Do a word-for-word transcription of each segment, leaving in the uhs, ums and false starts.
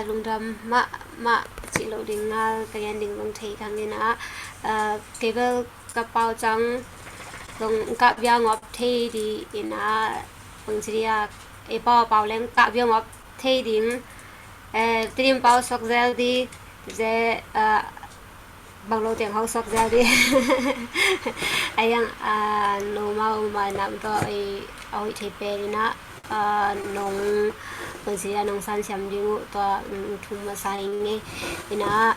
Lungdam mahmah cih loh ding ngal ka gen ding zong thei kha ing. Ina, kei bel ka pau cang zong kah bia ngawp thei ding ina, bangci dia, ei pau a pau leng kah bia ngawp thei ding. Tedim pau sok zel ding, ze, bang lo teng hau sok zel ding. Ayang, no mau ma nam to ei a hoih thei pen ina, nong, bangci dia nong san siam ding uh tua, thum masa ing ei. Ina,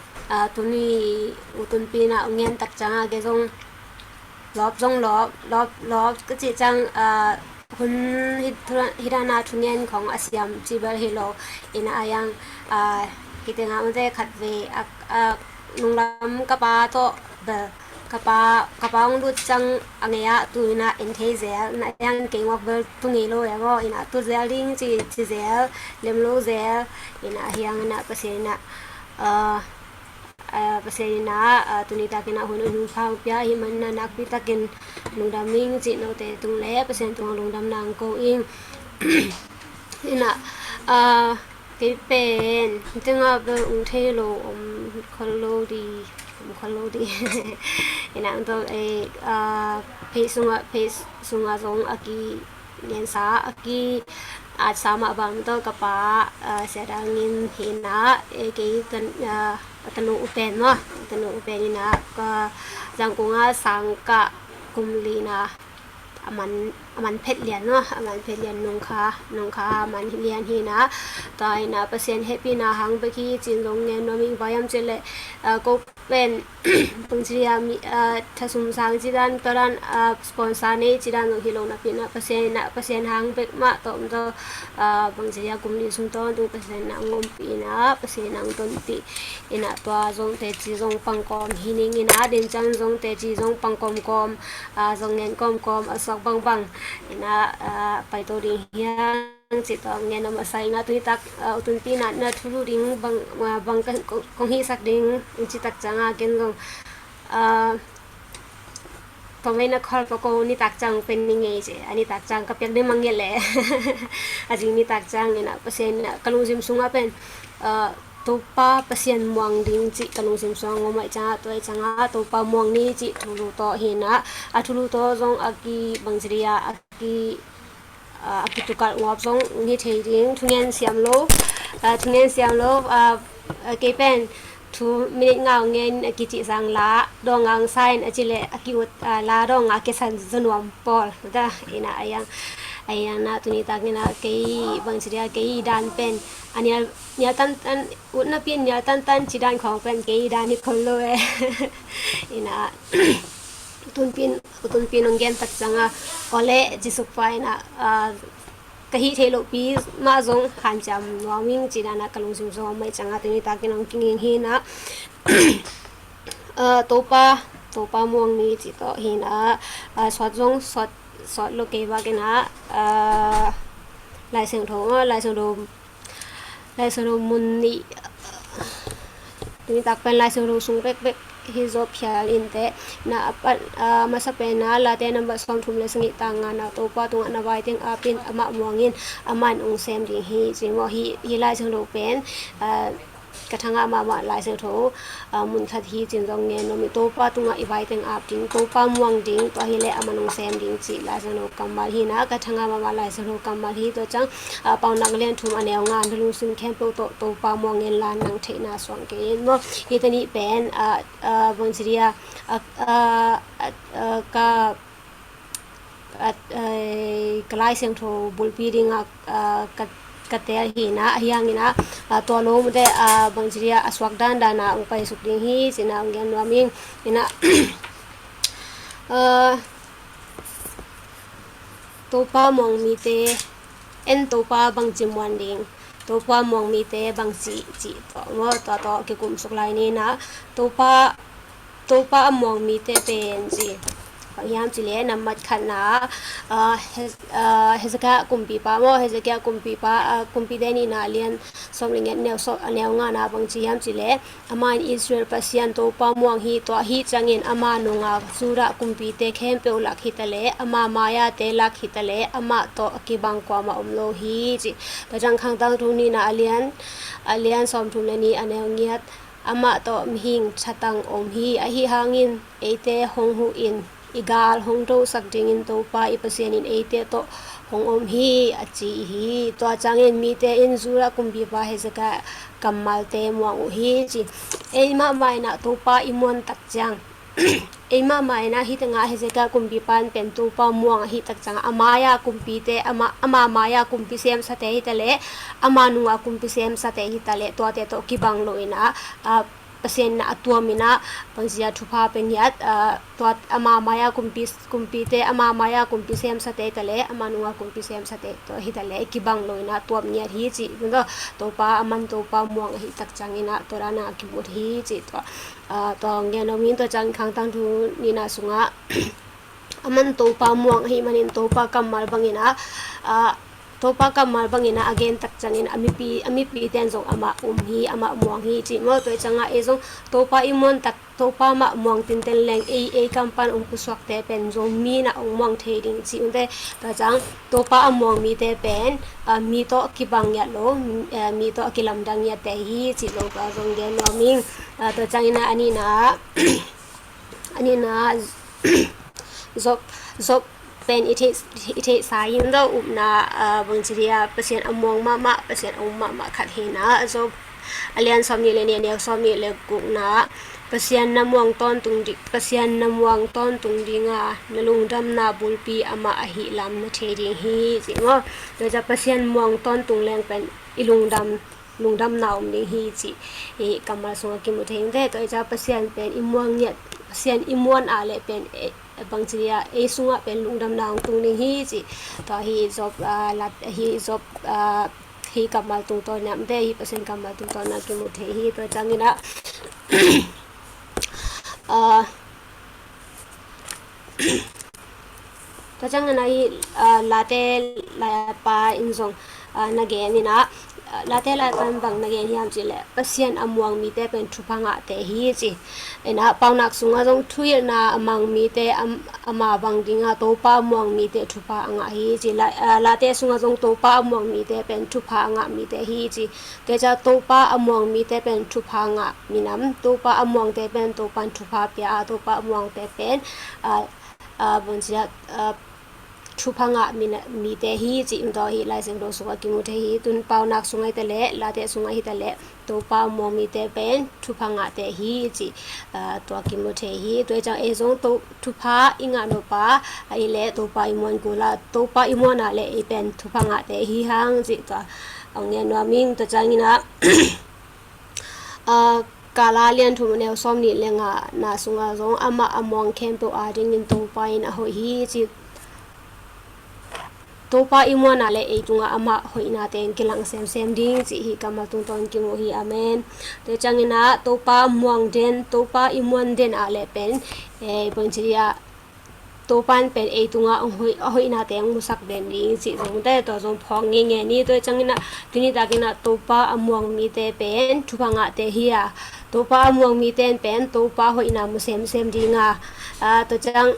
tuni u tunpi ina u ngen tak cianga kei zong lawp zong lawp, lawp, lawp ka cih ciang, hun hi, hi dana thungen khong a siam ci bel hi lo. Ina ayang, kei tengah mate khat ve, a, nunglam ka pa tawh bel, ka pa, ka pa hong lut ciang a ngei ah tu ina en thei zel, ina ayang kei ngawk bel tu ngei lo e maw, ina tu zel ding ci, ci zel, lem lo zel, ina ahiang ina Pasian ina, Pasian ina, tuni tak ina hun hun hong pia ahih manin nakpi takin lungdam ing cih note tung le Pasian tungah lungdam nang ko ing. Ina, kei pen, tengah bel ung thei lo, om khol lo ding, om khol lo ding. Ina, ung to, ei, phei sungah, phei sungah zong a ki ngensa a ki atsa mah bang tawh ka pa, Sia Dang Ngin hi ina, kei tanu u pen maw, tanu u pen ina ka Zangkong a sang ka kum li ina a man, a man phet lian maw, a man phet lian nungkha, nungkha a man lian hi ina, tua ina Pasian hehpihna hang bek hi cin zong ngen nuam ing. Bang hiam cih leh ko pen bangci dia mi, thasum sang ci dan, tua dan, sponsor nei ci dan zong hi lo napi ina Pasian ina, Pasian hang bek mah tawh om tawh, bangci dia kum li sung tawntung Pasian ina hong ompih ina, Pasian ina hong tonpih ina tua zong teci zong pangkawm hi ning ina, den ciang zong teci zong pangkawm kawm, zong ngen kawmkawm a suak bangbang ina, paito ding hiang cih tawh ngen a masa ing. Tuni tak u tunpi ina na thulu ding bang, bang kong hisak ding ung ci tak cianga ken zong, tua mei na khol pa ko nitak ciang pen ni ngei ci, a nitak ciang ka piak ding mangngilh le a zing nitak ciang ina Pasian ina ka lungsim sungah pen, Topa Pasian muang ding cih ka lungsim sungah ngom ahih cianga, tua ahih cianga Topa muang ni cih thulu tawh hi ina, a thulu tawh zong a ki bangci dia a ki a kitukalh ngawp zong hi thei ding, thungen siam lo, thungen siam lo, kei pen thu minit nga ngen a kicih zang la dawng ngang sa in a ci leh a ki-ut la dawng nga kisan zanuam pawl ta ina ayang, ayang na tuni tak ina kei bangci dia kei dan pen a nial, nial tantan, ut napi nial tantan ci dan khong pen kei dan hi khol lo e. Ina tunpin, tunpin ong gen tak cianga, ole Jesu pa ina, ka hih theih lohpi mah zong hanciam nuam ing ci dana ka lungsim zong om mai cianga tuni takin ong kinging hi ina, Topa, Topa muang ni ci tawh hi ina, suat zong suat, suat lo kei bak ina, Lai Siangtho, Lai Siangtho Lai Siangtho mun nih, tuni tak pen Lai Siangtho sung bekbek hi zaw phial inteh. Na a pat, a masa pen a Late nambat sawmthum le sagih tang nga na Topa tungah na vai teng apin amah muangin amah in ong sem ding hi ci maw. Hi, hi Lai Siangtho pen ka thangah mahmah Lai Siangtho mun khat hi cin zong ngen nuam ing. Topa tungah i vai teng ap ding, Topa muang ding, tua hileh amah in ong sem ding cih Lai Siangtho kammal hi ina, ka thangah mahmah Lai Siangtho kammal hi. Tua ciang Paunak lian thum a neu nga, na lungsim khempeuh tawh Topa muang inla nang theihna suang kei in maw. Hite nih pen bangci dia ka ka Lai Siangtho bulpi dingah ka, ka tel hi ina, ahi hang ina tua lo mute bangci dia a suak dandan a ong paisuk ding hi ci ina ong gen nuam ing. Ina Topa muang mite en, Topa bangci muan ding, Topa muang mite bangci cih tawh maw, tua tawh kikumsuk lai ni ina, Topa, Topa a muang mite pen ci, hiam cileh, nambat khatna, ah, Hez-, ah, Hezekiah kumpipa maw, Hezekiah kumpipa, ah, Kumpite nihna lian sawm le ngiat neu sawm, a neu ngana bang ci hiam cileh, amah in Israel Pasian Topa muang hi, tua ahi ciangin ama nunga Judah kumpite khempeuh lak hitaleh, ama mai-ate lak hitaleh, amah tawh a kibang kuamah om lo hi, ci. Tua ciang Khangtangthu nihna a lian, a lian sawmthum le nih a neu ngiat, amah tawh mihing thatang om hi, ahi hangin eite hong huh in, i gal hong dosak dingin Topa i Pasian in eite tawh hong om hi, a ci hi. Tua ciangin mite in Judah kumpipa Hezekiah kammalte muang uh hi, ci. Eimah mah in ah Topa i muan tak ciang, eimah mah in ah hih tengah Hezekiah kumpipa in pen Topa muang ahih tak ciang, a mai-a kumpite, ama, ama mai-a kumpi semsate hitaleh, ama nunga kumpi semsate hitaleh, tuate tawh kibang lo in ah, ah, Pasian in ah a tuam in ah, bangci a, thupha pia ngiat, ah, tua ama mai-a kumpi, kumpite, ama mai-a kumpi semsate hitaleh, ama nunga kumpi semsate tawh hitaleh, kibang lo in ah tuam ngiat hi, ci. Tua Topa, a man Topa muang ahih tak ciangin ah, tua dan a kimu thei hi, ci. Tua, ah, tua hong gen nuam ing. Tua ciang Khangtangthu nihna sungah, a man Topa muang ahih manin Topa kammal bangin ah, ah, Topa kammal bangin ah a gen tak ciangin a mipi, a mipite in zong amah um hi, amah muang hi, ci maw. Tua ciangah ei zong Topa i muan tak, Topa mah muang tinten leng ei, ei kam pan hong pusuakte pen zong mi in ah hong muang thei ding, ci. Tua ciang Topa a muang mite pen, ah, mi tawh a kibang ngiat lo, eh, mi tawh a kilamdang ngiatte hi, ci lo, tua zong gen nuam ing. Ah, tua ciangin ah a nihna, a nihna, Job, Job pen i theih, i theihsa hi, tua upna, ah, bangci dia, Pasian a muang mahmah, Pasian a um mahmah khat hi in ah, Job a lian sawmnih le nih, a neu sawmnih le gukna, Pasian na muang tawntung di, Pasian na muang tawntung ding a, na lungdamna bulpi amah ahih lam na thei ding hi, ci maw. Tua ciang Pasian muang tawntung leng pen i lungdam, lungdamna om ding hi, ci. I kammal sungah kimu thei ing te. Tua ciang Pasian pen i muang ngiat, Pasian i muan a leh pen, eh, bangci dia, ei sungah pen lungdamna hong tung ding hi, ci. Tua hi Job, ah, lat, hi Job, ah, hi kammal tungtawn in ah, te hi Pasian kammal tungtawn in ah kimu thei hi. Tua ciangin ah, ah, tua ciangin ah hi, ah, Late laipa in zong, ah, na gen in ah, ah, Late laipa in bang na gen hiam cileh, Pasian a muang mite pen thupha ngahte hi, ci. In ah Paunak sungah zong thuhilhna a mang mite, am-, ama bang ding a, Topa a muang mite thupha a ngah hi, ci. La-, ah, Late sungah zong Topa a muang mite pen thupha a ngah mite hi, ci. Tua ciang Topa a muang mite pen thupha ngah minam, Topa a muangte pen Topa in thupha pia a, Topa a muangte pen, ah, ah, bangci dia, ah, thupha ngah mina-, mite hi, ci. Tua hi Lai Siangtho sungah kimu thei hi. Tun Paunak sungah hitaleh, Late sungah hitaleh, Topa a muang mite pen thupha ngahte hi, ci. Ah, tua kimu thei hi. Tua ciang ei zong to-, thupha i ngah nop a, ahih leh Topa i muan kul a, Topa i muan a leh ei pen thupha ngahte hi hang, ci. Tua hong gen nuam ing. Tua ciangin ah, ah, Kala lian thum, a neu sawmnih le ngana sungah zong, amah a muang khempeuh adingin Topa in a hoih hi, ci. Topa i muan a leh ei tungah amah hoihnate hong kilang semsem ding, ci hi kammal tungtawn kimu hi. Amen. Tua ciangin ah Topa muang den, Topa i muan den a leh pen, eh, bangci dia, Topa in pen ei tungah a hoih, a hoihnate hong musak den ding, ci zong te, tua zong phawk ngeingei ni. Tua ciangin ah tuni takin ah Topa a muang mite pen thupha ngahte hi a, Topa a muang mite in pen Topa hoihna mu semsem ding a, ah, tua ciang,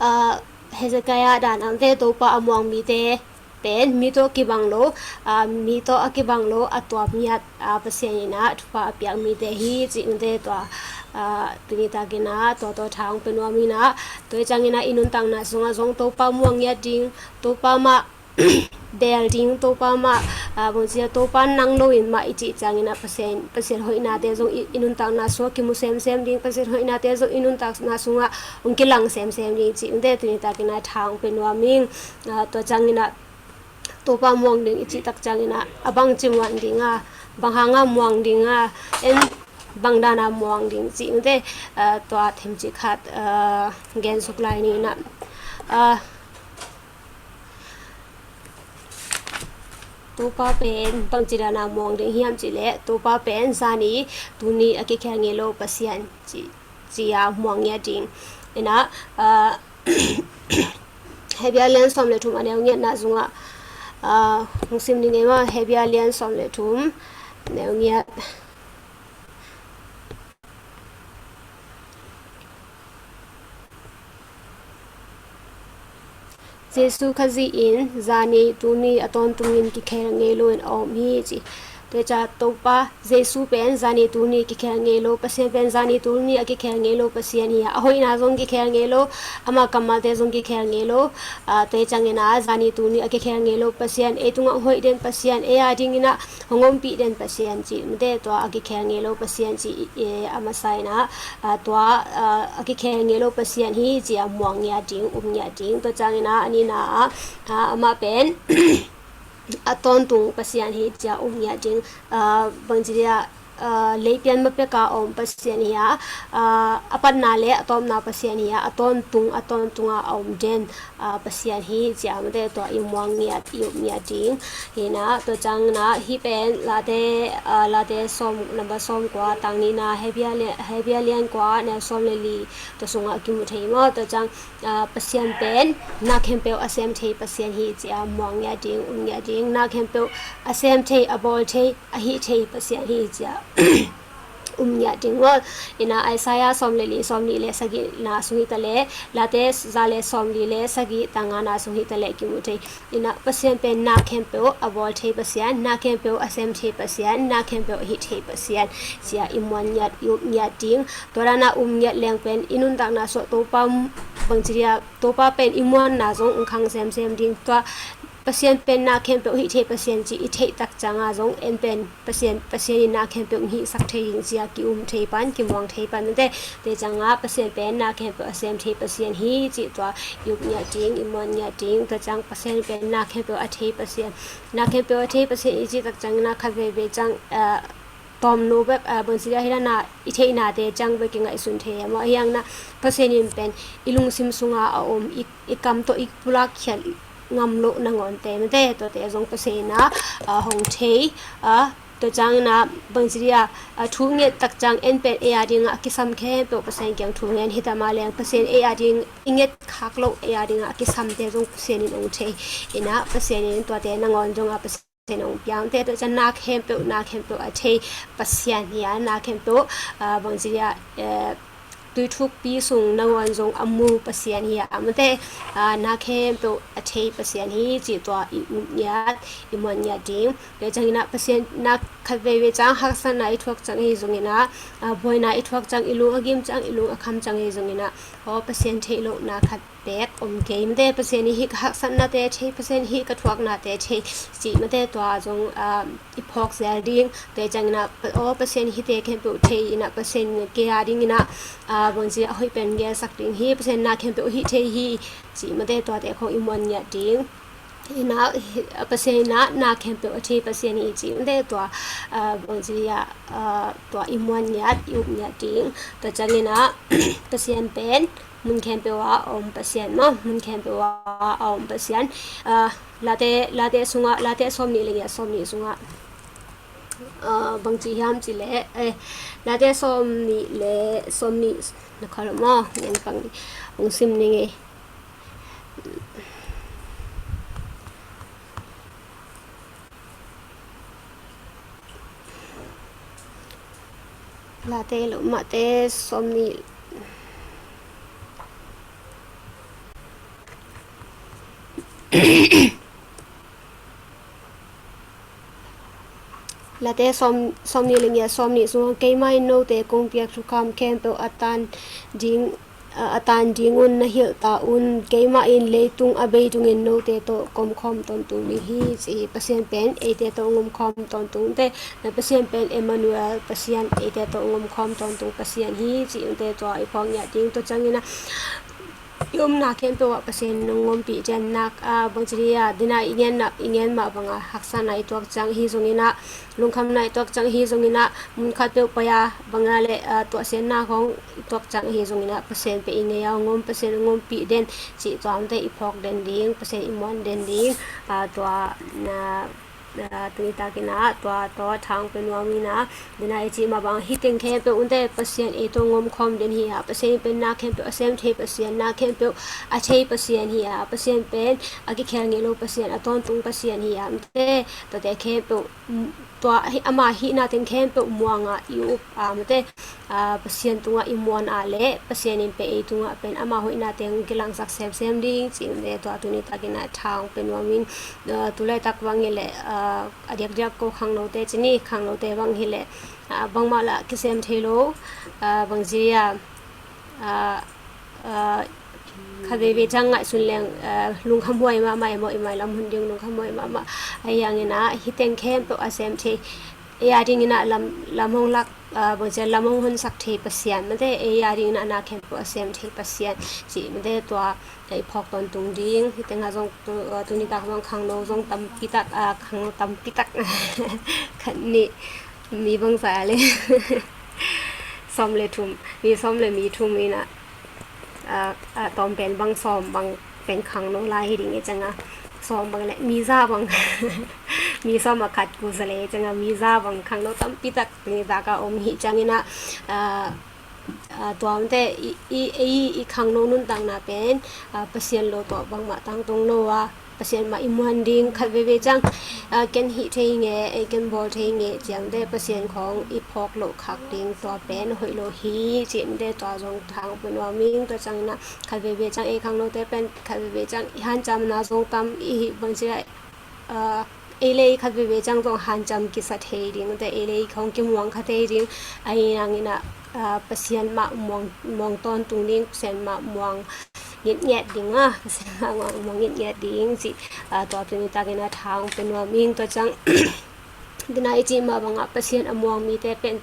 ah, Hezekiah dan a om te, Topa a muang mite pen mi tawh kibang lo, ah, mi tawh a kibang lo, a tuam ngiat, ah, Pasian in ah thupha a piak mite hi, ci ung te. Tua, ah, tuni takin ah tua tawh tha hong pia nuam ing ah, tua ciangin ah i nuntakna sungah zong Topa muang ngiat ding, Topa mah bel ding, Topa mah, ah, bangci dia, Topa nang lo in mah i cih ciangin ah Pasian, Pasian hoihnate zong i, i nuntakna sungah kimu semsem ding, Pasian hoihnate zong i nuntakna sungah hong kilang semsem ding, ci ung te. Tuni takin ah tha hong pia nuam ing. Ah, tua ciangin ah Topa muang ding i cih tak ciangin ah, a bangci muang ding a, bang hang a muang ding a, en bang dan a muang ding, ci ung te. Ah, tua themcik khat, ah, gen suk lai ni in ah, ah, Topa pen bangci dan a muang ding hiam cih leh, Topa pen zani tuni a kikhel ngei lo Pasian, ci, ci a muang ngiat ding. ina, ah, Hebrew lian sawm le thum a neu ngiatna sungah, ah, hong sim ni ngei maw, Hebrew lian sawm le thum neu ngiat. Jesu Khazih in zani tuni a tawntungin kikhel ngei loin a om hi ci. Tua hi ciang Topa Jesu pen zani tuni kikhel ngei lo Pasian pen, zani tuni a kikhel ngei lo Pasian hi a, a hoihna zong kikhel ngei lo, ama kammalte zong kikhel ngei lo. Ah, tua hi ciangin ah zani tuni a kikhel ngei lo Pasian, ei tungah hoih den Pasian, ei a dingin ah hong ompih den Pasian cih mate, tua a kikhel ngei lo Pasian cih, eh, a masa in ah, ah, tua, ah, a kikhel ngei lo Pasian hi ci a muang ngiat ding, um ngiat ding. Tua ciangin ah a nihna ah, ah, amah pen a tawntung Pasian hi ci a um ngiat ding. Ah, bangci dia, ah, leipian mapeka a om Pasian hi a, ah, a patna le a tawpna Pasian hi a, a tawntung, a tawntunga a om den, ah, Pasian hi ci a mate, tua i muang ngiat, i up ngiat ding. Hi na, tua ciangin ah hih pen Late, ah, Late sawm, number sawm kua, tang nihna, Hebrew lian, Hebrew lian kua, neu sawm le li, tua sungah kimu thei maw. Tua ciang, ah, Pasian pen na khempeuh a sem thei Pasian hi ci a muang ngiat ding, um ngiat ding. Na khempeuh a sem thei, a bawl thei, a hih thei Pasian hi ci a um ngiat ding maw. Ina Isaiah sawm le li, sawm nih le sagihna sung hi ta le, Late za le sawm li le sagih, tang ngana sung hi ta le kimu thei. Ina Pasian pen na khempeuh a bawl thei Pasian, na khempeuh a sem thei Pasian, na khempeuh a hih thei Pasian ci a i muan ngiat, i up ngiat ding. Tua dan a um ngiat leng pen i nuntakna sungah Topa bangci dia, Topa pen i muanna zong ong khang semsem ding. Tua Pasian pen na khempeuh hih thei Pasian cih i theih tak ciangin zong en pen Pasian, Pasian in na khempeuh hihsak thei ding ci a ki um thei pan, ki muang thei pan mate. Tua ciangin Pasian pen na khempeuh a sem thei Pasian hi cih tua i up ngiat ding, i muan ngiat ding. Tua ciang Pasian pen na khempeuh a thei Pasian, na khempeuh a thei Pasian i cih tak ciangin khat veivei ciang, ah, tawmno bek, ah, bangci dia hi dan a i theihnate ciang bek i ngaihsun thei e maw. Ahi hangin Pasian in pen i lungsim sunga a om, i, i kam tawh i pulak khiat ngam loh nangawnte mate, tuate zong Pasian in ah, ah, hong thei, ah, tua ciangin ah bangci dia, ah, thu nget tak ciang en pen ei a dingah a kisam khempeuh Pasian kiang thu ngen hi ta mah leng Pasian ei a ding i nget khak loh ei a dingah a kisamte zong Pasian in hong thei. Ina Pasian in tuate nangawn zongah Pasian Pasian hong piangte, tua ciang na khempeuh, na khempeuh a thei Pasian hi a, na khempeuh, ah, bangci dia, eh, tui thukpi sung nangawn zong a mu Pasian hi a, mate, ah, na khempeuh a thei Pasian hi cih tua i up ngiat, i muan ngiat ding. Tua ciangin ah Pasian na khat veivei ciang haksatna i thuak ciang ahi zongin ah, ah, buaina i thuak ciang, i lung a gim ciang, i lung a kham ciang ahi zongin ah, aw, Pasian theih lohna khat pek om kei mate, Pasian in hih ka haksatnate thei, Pasian in hih ka thuaknate thei cih mate, tua zong, ah, i phawk zel ding. Tua ciangin ah, aw, Pasian in hihte khempeuh thei, ina Pasian in kei a dingin ah, ah, bangci a hoih pen gelsak ding hi, Pasian in na khempeuh hih thei hi cih mate, tuate khong i muan ngiat ding. Ina, hi, Pasian in ah na khempeuh a thei Pasian hi cih mate, tua, ah, bangci ah, ah, tua i muan ngiat, i up ngiat ding. Tua ciangin ah Pasian pen mun khempeuh ah a om Pasian maw, mun khempeuh ah a om Pasian. Ah, Late, Late sungah, Late sawm nih le ngiat, sawm nih sungah, ah, bangci hiam cih leh, eh, Late sawm nih le sawm nih na khawl maw, ngen pang ni, hong sim ni ngei. Late lo, Mate sawm nih. Late sawm, sawm nih le ngiat, sawm nih sungah, keimah in note kong piak thukham khempeuh a tan ding, a, a tan ding un na hilh ta un. Keimah in leitung a bei dungin note tawh komkhawm tawntung ding hi, ci hi. Pasian pen eite tawh hong omkhawm tawntung te, Pasian pen Emmanuel, Pasian eite tawh hong omkhawm tawntung Pasian hi, cih te tua i phawk ngiat ding. Tua ciangin ah i omna khempeuh ah Pasian in hong ompih den nak, ah, bangci dia, dena i ngen nak, i ngen mah banga haksatna i tuak ciang ahi zongin ah, lungkhamna i tuak ciang ahi zongin ah, mun khatpeuh pai a banga le, ah, tuahsiatna khong i tuak ciang ahi zongin ah, Pasian pen i ngei a hong om, Pasian hong ompih den cih tuamte i phawk den ding, Pasian i muan den ding, ah, tua, na, Tuni takin ah tua tawh thang pe nuam ina, dena i cih mah bang hih teng khempeuh unte Pasian ei tawh ngom khawm den hi a, Pasian in pen na khempeuh a sem thei, Pasian na khempeuh a thei Pasian hi a, Pasian pen a kikhel ngei lo Pasian, a tawntung Pasian hi a, mate tuate khempeuh tua ama hihna teng khempeuh muanga i up a, mate Pasian tungah i muan a leh Pasian in pen ei tungah pen ama hoihna teng kilangsak semsem ding cih mate tua tuni takin ah thang pe nuam in, tulaitak bang hi leh a diakdiak ko khangnote cini, khangnote bang hi leh bangmah lah kisem thei lo, bang ci a, khat veve ciang ngaihsun leng lungkham huai mahmah e maw, i mailam hun ding lungkham huai mahmah. Ahi hangin ah hih teng khempeuh a sem thei, ei a dingin ah lam, lam hong lak, bang ci a, lam hong honsak thei Pasian, mate ei a dingin ah na khempeuh a sem thei Pasian cih mate tua i phawk tawntung ding. Hih tengah zong tuni tak zong khangno zong tampi tak, khangno tampi tak khat nih mi bangzah a le sawm le thum, mi sawm le mi thum ina, tawm pen bang sawm bang pen khangno lai hi ding i cianga, sawm bang le mi za bang mi sawm a khat ku za le i cianga mi za bang khangno tampi tak tuni taka om hi ciangina, tuamte i, i, i, i khangno nuntakna pen Pasian lo tawh bangmah tangtung lo a, Pasian mah i muan ding, khat veve ciang ken hih thei nge, ei ken bawl thei nge ciangte Pasian khawng i phawk loh khak ding tua pen hoih lo hi cihte tua zong thang pe nuam ing. Tua ciangina khat veve ciang ei khangnote pen khat veve ciang i hancamna zong tam i hih bang ci a, ei le ei khat veve ciang zong hancam kisa thei ding, te ei le ei khawng kimuang kha thei ding. Ahi hangin ah Pasian mah muang, muang tawntung ding, Pasian mah muang ngitnget ding a, Pasian mah muang, muang ngitnget ding cih tua tuni takin ah thang pe nuam ing. Tua ciang dena i cih mah bangah Pasian a muang mite pen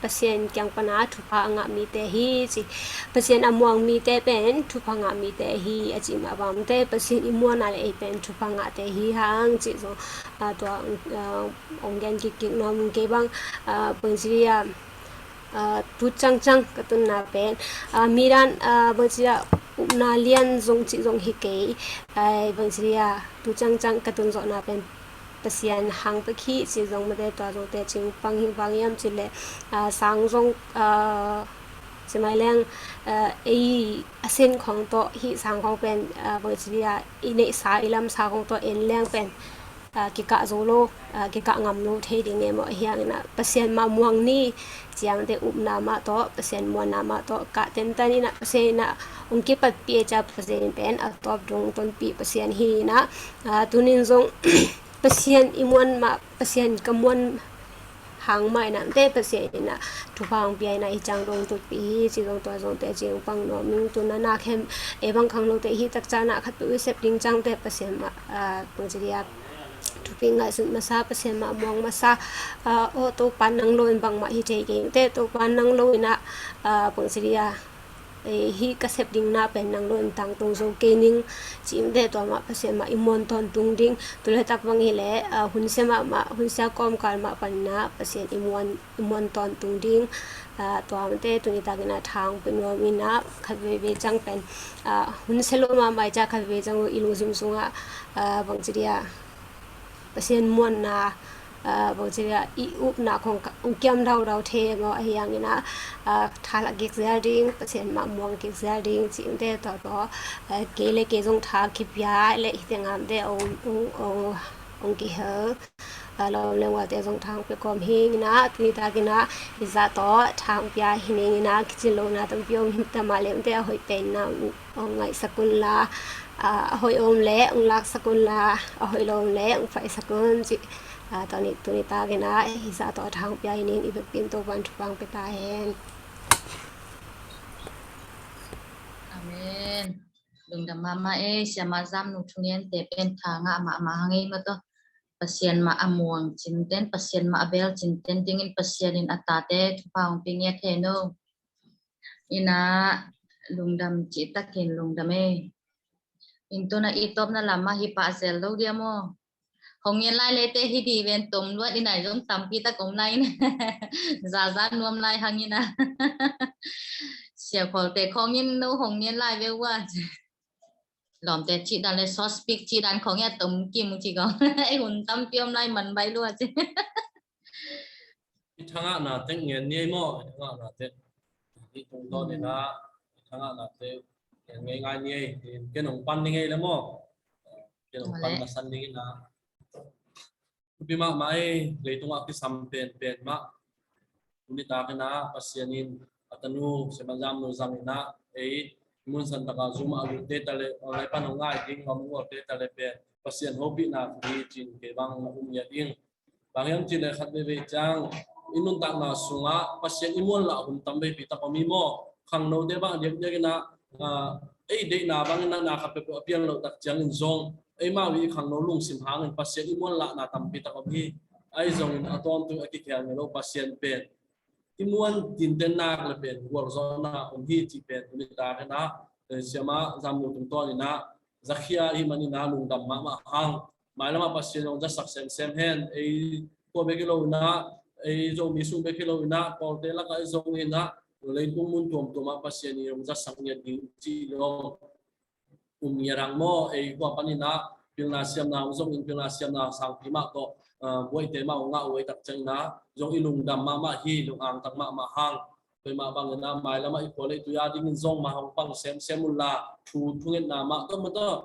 Pasian kiang pana thupha a ngah mite hi ci. Pasian a muang mite pen thupha ngah mite hi a cih mah bangte Pasian i muan a le ei pen thupha ngahte hi hang cih zong tua ong gen kikkik nuam ung. Kei bang bang ci a, tu cangcang ka tunna pen midan bang ci a, upna lian zong cih zong hi kei. Bang ci a, tu cangcang ka tun zawhna pen Pasian hang pek hi ci zong mate tua zongte cing pang hi vang hiam ci le sang zong ci mai leng ei a sen khawng tawh hih sang khawng pen bang ci a, i neihsa i lamsa khawng tawh en leng pen kikah zo lo, kikah ngam lo thei ding e maw. Ahi hangin ah Pasian mah muang ni ciangte upna mah tawh, Pasian muanna mah tawh kah tentan in ah Pasian in ah ong kipatpih e cia Pasian in pen a tawp dong tonpih Pasian hi in ah tunin zong Pasian i muan mah, Pasian ka muan hang mah in ah te Pasian in ah thupha hong pia in ah hi ciang dong tutpih hi ci zong tua zongte cing pang nuam ing. Tuna na khem ei bang khangnote hi takciang na khat peuh i sep ding ciangte Pasian mah bang ci dia, thupi ngaihsut masa, Pasian mah muang masa. Aw Topa nang lo in bangmah hi thei kei te, Topa nang lo in ah bang ci dia, hih ka sep ding na pen nang lo in tangtung zo kei ning cihte tua mah Pasian mah i muan tawntung ding. Tulaitak bang hi leh hun sia mahmah, hun sia kawmkal mah panin ah Pasian i muan, i muan tawntung ding. Tua mate tuni takin ah thang pe nuam in ah khat veve ciang pen hun sia lo mahmah i cia khat veve ciang i lungsim sungah bang ci dia, Pasian muanna bang ci dia i upna khawng ong kiam daudau thei maw. Ahi hangin ah tha la kik zial ding, Pasian mah muang kik zial ding cihte tua tawh kei le kei zong tha kipia le hite ngamte ong, ong, ong, ong kihel lawm leng walte zong thang pia kawm hi ing in ah tuni takin ah hizah tawh thang pia hi ning in ah kicin lohna tampi om hi ta mah leh te a hoih pen na ong ngaihsak unla, a hoih om leh ong laksak unla, a hoih lo om leh ong phaihsak un cih tuni, tuni takin ah hizah tawh thang pia hi ning. I biakpi in Topa'n thupha ong pia ta hen. Amen. Lungdam mahmah e, siamah Zamnu thungente pen tha ngah mahmah hang ei maw taw. Pasian mah a muang cinten, Pasian mah a bel cinten dingin Pasian in a tate thupha hong pia ngiat hen aw. Ina lungdam cihtakin lungdam e. Intuna i tawpna lamah hi pah zel lo dia maw. Hong ngen lai lete hi di ven tom luat ina zong tampi tak om lai ina. Zaza nuam lai hang ina. Siakholte khawng in no hong ngen lai ve ua. Lawmte cih dan le, so speak cih dan khong ia tom kim ci kong. Ei hun tampi om lai man bai lua ci. I thangahna teng ngen ni ei maw? I thangahna teng. I tungtawn ina, i thangahna teng ngen ngei ngai ni ei. Ken hong pan ni ngei le maw? Ken hong pan na san ni ina. Thupi mahmah ei, leitungah kisam penpen mah. Tuni takin ah Pasian in a tanu Siamah Zam Nu zang in ah ei mun san takah Zoom ah a lutte ta le, online pan hong ngai ding a mualte ta le pen Pasian hopihna hi cin kei bang na um ngiat ing. Bang hiam cih le khat veivei ciang i nuntakna sungah Pasian i muanlah hun tam veipi tak om hi maw? Khangnote bang diakdiak in ah, ah, ei deihna bangin ah na khat peuhpeuh a piang loh tak ciangin zong eimau i khangno lungsim hangin Pasian i muanlahna tampi tak om hi. Ahi zongin a tawntung a kikhel ngei lo Pasian pen i muan tinten nak le pen gualzawhna om hi cih pen tuni takin ah, eh, Siamah Zam Nu tungtawn in ah zakhia ahih manin ah lungdam mahmah hang. Mailamah Pasian zong zasak semsem hen, ei tua bek hi lo in ah, ei Zomi sung bek hi lo in ah, Kawlte lakah zong in ah, leitung mun tuamtuam ah Pasian in zong zasak ngiat ding cih zong um ngiat ang maw? Ei hua panin ah pilna siamna hong zongin pilna siamna sangpi mah tawh, ah, buaite mah hong ngah uh ei tak ciangin ah zong i lungdam mahmah hi, lung angtang mahmah hang. Tua mah bangin ah mailamah i khua le i tui a dingin zong mah hong pang semsem unla thu thungetna mah tawh mah tawh,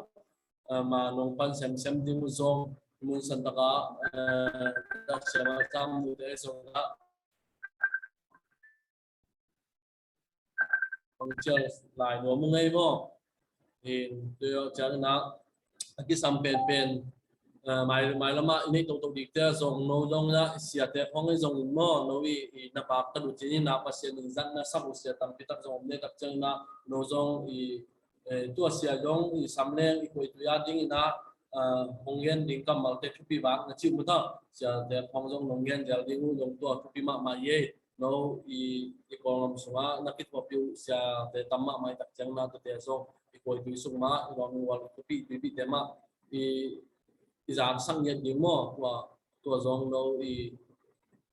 ah, mah nong pan semsem ding uh zong mun san takah, ah, Siamah Zam Nute zong ah hong cial lai nuam uh ngei maw? Hi, tua ciangin ah a kisam penpen, ah, mai, mailamah i neih tohtoh dikte zong no zong ah i siate khong i zong in maw, no i, i na pak ka duh cin in ah Pasian in zat na sak uh sia tampi tak zong om nei tak ciangin ah no zong i, eh, tua sia zong i sam leng i khua i tui a dingin ah, ah, hong gen ding kammalte thupi vak na cih uh maw ta, siate khong zong nong gen zel ding uh zong tua thupi mahmah hi ei. No i, i Kawlgam sungah na kithuahpih uh siate tam mahmah i tak ciang na tuate zong i khua i tui sung mah i lawm i gual i khuapih i tuipihte mah i, i zangsak ngiat ding maw? Tua, tua zong no i,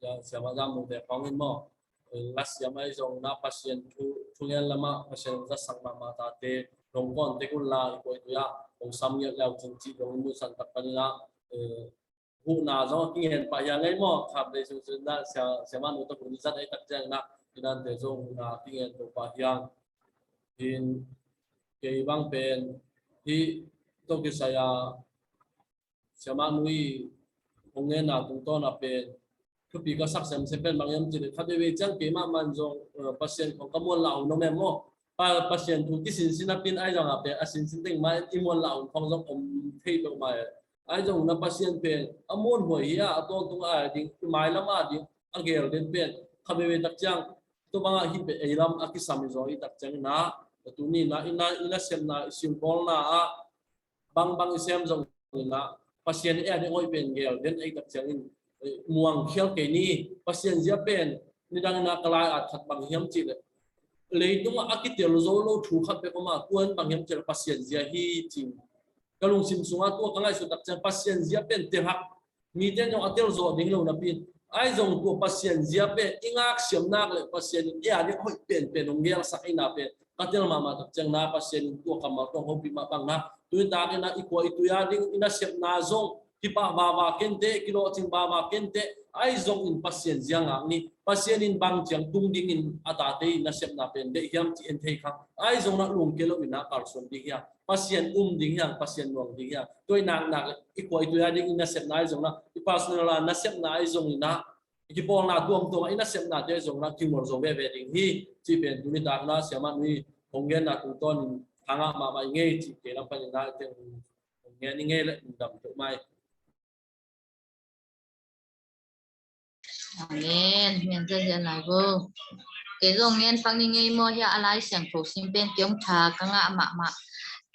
ya, Siamah Zam Nute khawng in maw? I la siam ahi zong na Pasian thu, thungen lamah Pasian zasak mahmah tate nong kawn tek unla i khua i tui ah hong sam ngiat leu cin cih zong i muhsan tak panin ah, eh, huhna zong a kingen pah hi a ngei maw? Khatvei sungsun na sia, Siamah Nu tawh hun i zat ahi tak ciangin ah i dante zong huhna a kingen to pah hi a. Hin kei bang pen hih tawh kisai a Siamah Nu i hong ngenna tungtawn a pen thupi ka sak semsem pen bang hiam cih leh khatvei vei ciang keimah man zong, eh, Pasian khong ka muanlah hun om em maw? Pa, Pasian thu kisinsin a pin ahi zong a pen a sinsin teng mah i muanlah hun khong zong om thei lo mah e. Ahi zong na Pasian pen a muanhuai hi a, a tawntung a ding, i mailam a ding a gel den pen khatvei vei tak ciang tua bangah hih pen ei lam a kisam hi zaw i tak ciangin ah, tuni in ah i na, i nasepna, i simbawlna ah bangbang i sem zong in ah Pasian e a ding hoih pen gel den ei tak ciangin, eh, muang khial kei ni. Pasian zia pen nidang in ah ka lai at khat bang hiam cih leh leitungah a kitel zo lo thu khat bek om a, tua in bang hiam cih leh Pasian zia hi cih ka lungsim sungah tua ka ngaihsut tak ciang Pasian zia pen tel hak, mite in zong a tel zawh ding lo napi in ahi zong tua Pasian zia pen i ngak siam nak leh Pasian in e a ding hoih penpen hong gelsak ahihna pen ka tel mahmah tak ciang na Pasian in tua kammal tawh hong hopih mah bang na tuni takin ah i khua i tui a ding i nasepna zong kipah vava kente, kilawhcing vava kente, ahi zongin Pasian zia ngak ni. Pasian in bang ciang tung dingin a tate i nasepna pen deih hiam cih en thei kha. Ahi zong na lungke lo in ah kalsuan ding hiam, Pasian um ding hiam, Pasian nuang ding hiam. Tua i naknak i khua i tui a ding i nasepna ahi zong na, i personal a nasepna ahi zongin ah i kipawlna tuamtuam ah i nasepnate zong na kimual zo veve ding hi cih pen tuni tak na Siamah Nu i hong genna tungtawnin hangah mahmah i ngei cih kei lam panin ah i teng hong ngen i ngei leh lungdam peuhmah hi. Amen. Amen. Zianzian lai vo. Kei zong ngen pak ni ngei maw, hia a Lai Siangtho sim pen kei hong tha ka ngah mahmah.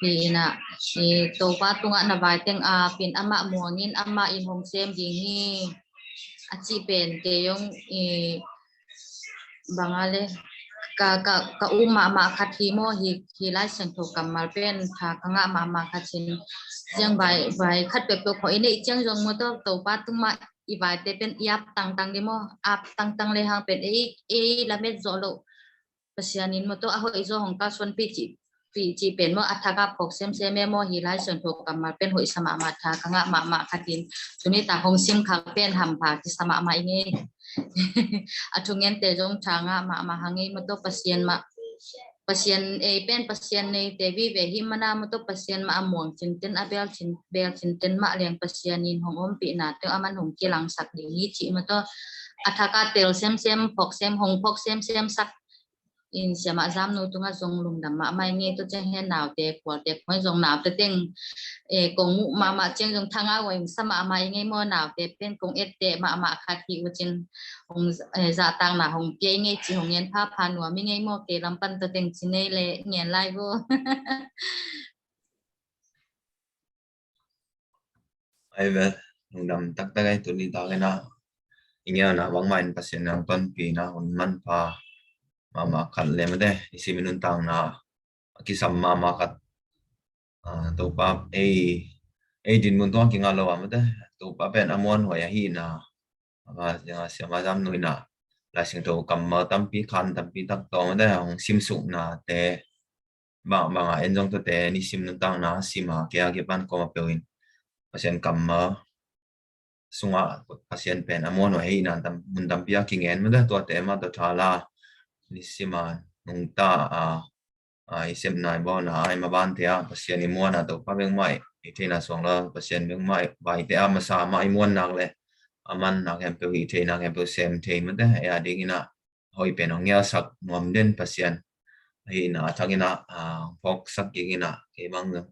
Hi in ah, i Topa tungah na vai teng a pin amah muangin amah in hong sem ding hi. A cih pen kei hong i bang a le ka, ka, ka um mahmah khat hi maw, hi, hi Lai Siangtho kammal pen tha ka ngah mahmah khat hi. Ziang vai, vai khat peuhpeuh khawng i neih ciang zong maw tawh Topa tung mah i vaite pen i ap tangtang ding maw, ap tangtang le hang pen ei, ei lamet zawh loh Pasian in maw tawh a hoih zaw hong kalsuanpih cih Pi ci pen maw, a thak a phawk semsem e maw, hi lai siangtho kammal pen hoih sa mahmah, tha ka ngah mahmah khat in, tuni tak hong sim khak pen hampha kisa mahmah i ngei. A thungente zong tha ngah mahmah hang ei maw, tawh Pasian mah, Pasian ei pen Pasian neite vive hi mana maw, tawh Pasian mah a muang cinten, a bel cin, bel cinten mah leng Pasian in hong ompihna teng a man hong kilangsak ding hi ci maw, tawh a thak a tel semsem, phawk sem, hong phawk semsem sak in Siamah Zamnu tungah zong lungdam mahmah i ngei. Tua ciang hen naute, kualte khong zong naute teng, eh, kong muh mahmah ciang zong tha ngah uh a ing sa mahmah i ngei maw, naute pen kong etteh mahmah khat hi uh cin, hong, eh, zahtakna hong pia i ngei ci, hong ngen phapha nuam i ngei maw, kei lam pan tua teng ci nei le ngen lai vo. Ai ve, lungdam taktak ei, tuni tak in ah i ngeina bangmah in Pasian in hong tonpihna hun manpha mahmah khat le mate, i sim i nuntakna a kisam mahmah khat. Ah, Topa ei, ei dinmun tungah kingah lo a mate, Topa pen a muanhuai ahihna, ama, Siamah Zamnu in ah Lai Siangtho kammal tampi, khan tampi tak tawh mate hong simsuknate bangbang a, en zong tuate nisim nuntakna sim a, kei a kipan kawm a peuh in Pasian kammal sungah Pasian pen a muanhuai ahihna tam, mun tampi a kingen mate, tuate mah tawh tha la, nisim a nungta a, a, i sepna, i bawlna, a, i mabante ah Pasian i muan a, Topa bek mah i theihna suang lo, Pasian bek mah i vaite ah masa mah i muan nak le a man nak khempeuh, i theih nak khempeuh sem thei mate, ei a ding in ah hoih pen hong ngelsak nuam den Pasian ahihna a thak in ah, a, phawksak kik in ah, kei bang zong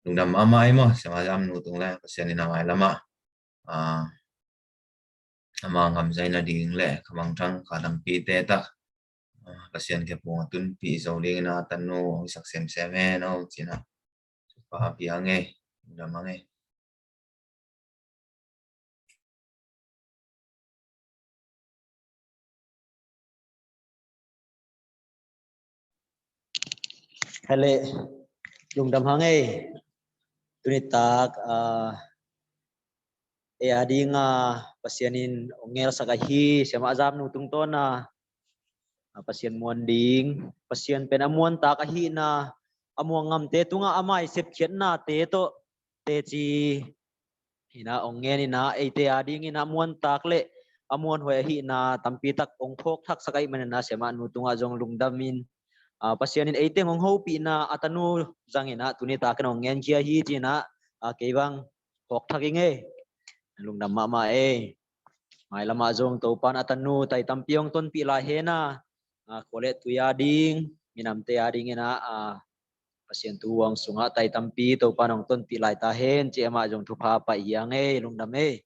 lungdam mahmah ei maw, Siamah Zamnu tung le Pasian in a mailam ah, a, ama ngamzai nading le kha mangthang kha tampite tak, a, Pasian khe pung a tunpih zo ding in ah a tanu hong sak semsem hen aw ci in ah, Topa pia ngei, lungdam a ngei. Hele, lungdam hang ei. Tuni tak, ah, ei a ding a Pasian in hong ngelsak ahi Siamah Zamnu tungtawn a, ah, Pasian muan ding, Pasian pen a muan tak ahihna, a muang ngamte tungah ama i sepkhiatnate tawh teci in ah hong ngen in ah, eite a ding in ah muan tak le a muanhuai ahihna tampi tak hong phawk thaksak ahih manin ah, Siamah Nu tungah zong lungdam in, ah, Pasian in ei teng hong hopihna a tanu zang in ah tuni tak in hong ngen khia hi ci in ah, ah, kei bang phawk thak i ngei. Lungdam mahmah ei. Mailam ah zong Topa in a tanu tai tampi hong tonpih lai hen a, ah, khua le tui a ding, minamte a ding in ah, ah, Pasian thu huang sungah tai tampi Topa in hong tonpih lai ta hen ci, amah zong thupha pia hi a ngei, lungdam ei.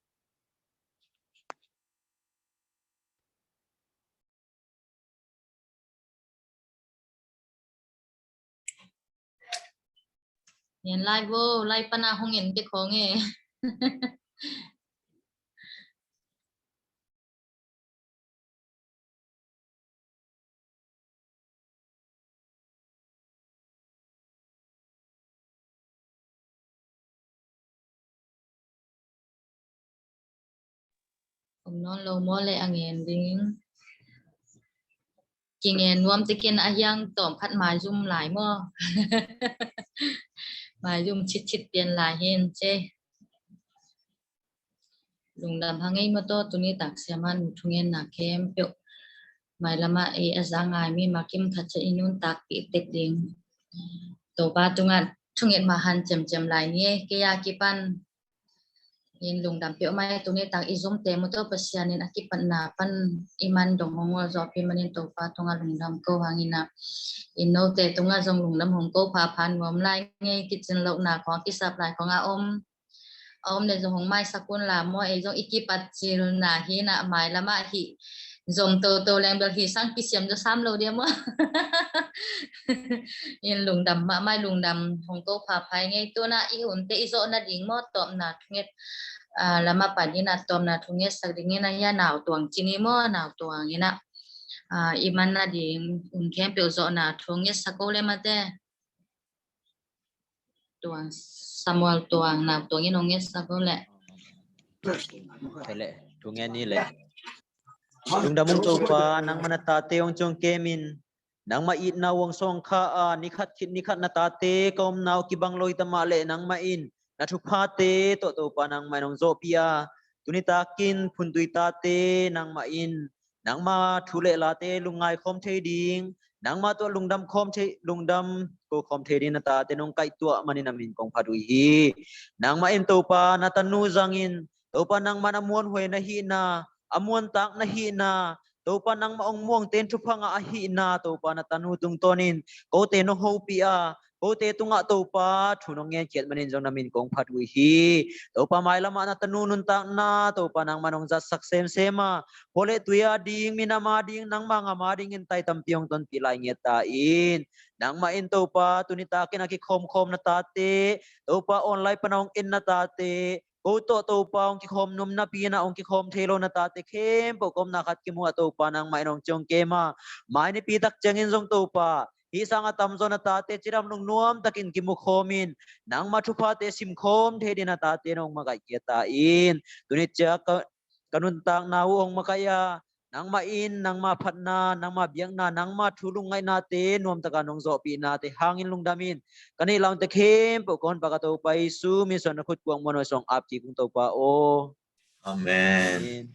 Ngen lai vo, lai pan a hong en bek hong e. Om nawn lo maw le a ngen ding. Kingen nuam tekin a hiang tawm khat maizum lai maw. Maizum chitchit pian lai hin ce. Lungdam hang ei maw, tuni tak Siamah Nu thungetna khempeuh mailam ah ei a za ngai mi ma kim khat ciat i nuntakpih tek ding. Topa tungah thunget mah han cemcem lai ni ei, kei a kipan in lungdam peuhmah ei. Tuni tak i zumte maw, tawh Pasian in a kipatna pan i man dong hong ngol zawhpih manin Topa tungah lungdam ko hang in ah, i note tungah zong lungdam hong ko phapha nuam lai ngei. Kicin lohna khong a kisap lai khong a om a om le zong hong maisak un la maw, ei zong i kipat cil na hi na, mailam ah hih zom toto leng bel hih sang kisiam zaw sam lo dia maw. In lungdam mahmah, lungdam hong ko phapha i ngei. Tuna i hunte i zawh nading maw, tawpna thunget, ah, lam ah pan in ah tawpna thungetsak ding in ah, hia nau tuang ci ni maw, nau tuang in ah, ah, i man nading hun khempeuh zawhna thungetsak ko le mate. Tuang, Samuel Tuang, nau tuang in hong ngetsak ko le. Kei le, thu ngen ni le. Lungdam ung Topa, nangman a tate hong ciong kemin, Nangmah itna uh hong sawngkha a, nikhat khit nikhat na tate ka omna uh kibang lo hi ta mah leh, nangmah in na thuphate tawh Topa nangmah in hong zawhpih a, tuni takin Phuntui tate nangmah in nangma thu le late lungngai khawm thei ding, nangma tawh lungdam khawm thei, lungdam ko khawm thei ding na tate nong kaihtuah manin na min kong phat uh hi. Nangmah in Topa na tanu zangin, Topa nangmah na muanhuai na hihna, a muantak na hihna, Topa nangmah hong muangte in thupha ngah a hihna, Topa na tanu tungtawnin kote nong hopih a, kote tungah Topa thu nong ngenkhiat manin zong na min kong phat uh hi. Topa mailamah na tanu nuntakna Topa nangmah nong zatsak semsem a, khua le tui a ding, minam a ding, nangma ngam a dingin tai tampi hong tonpih lai ngiat ta in. Nangmah in Topa tuni takin a kikhawmkhawm na tate, Topa online pana hong en na tate, ko tawh Topa hong kikhawm nopna pi-in ah hong kikhawm thei lo na tate khempeuh ka omna khat kimu ah Topa nangmah in hong ciong kem a, mai nipi tak ciangin zong Topa hih sangah tamzaw na tate cidam lungnuam takin kimukhawmin nangma thuphate simkhawm thei dingin na tate nong makaih khia ta in. Tuni ciang ka, ka nuntakna uh hong makaih a, nangmah in nangma phatna, nangma biakna, nangma thu lungngainate nuamtaka nong zawhpihnate hangin lungdamin ka neih launte khempeuh ka honpa ka Topa Jesu min suang na khut kuang muanhuai suang ap kik ung Topa aw. Amen.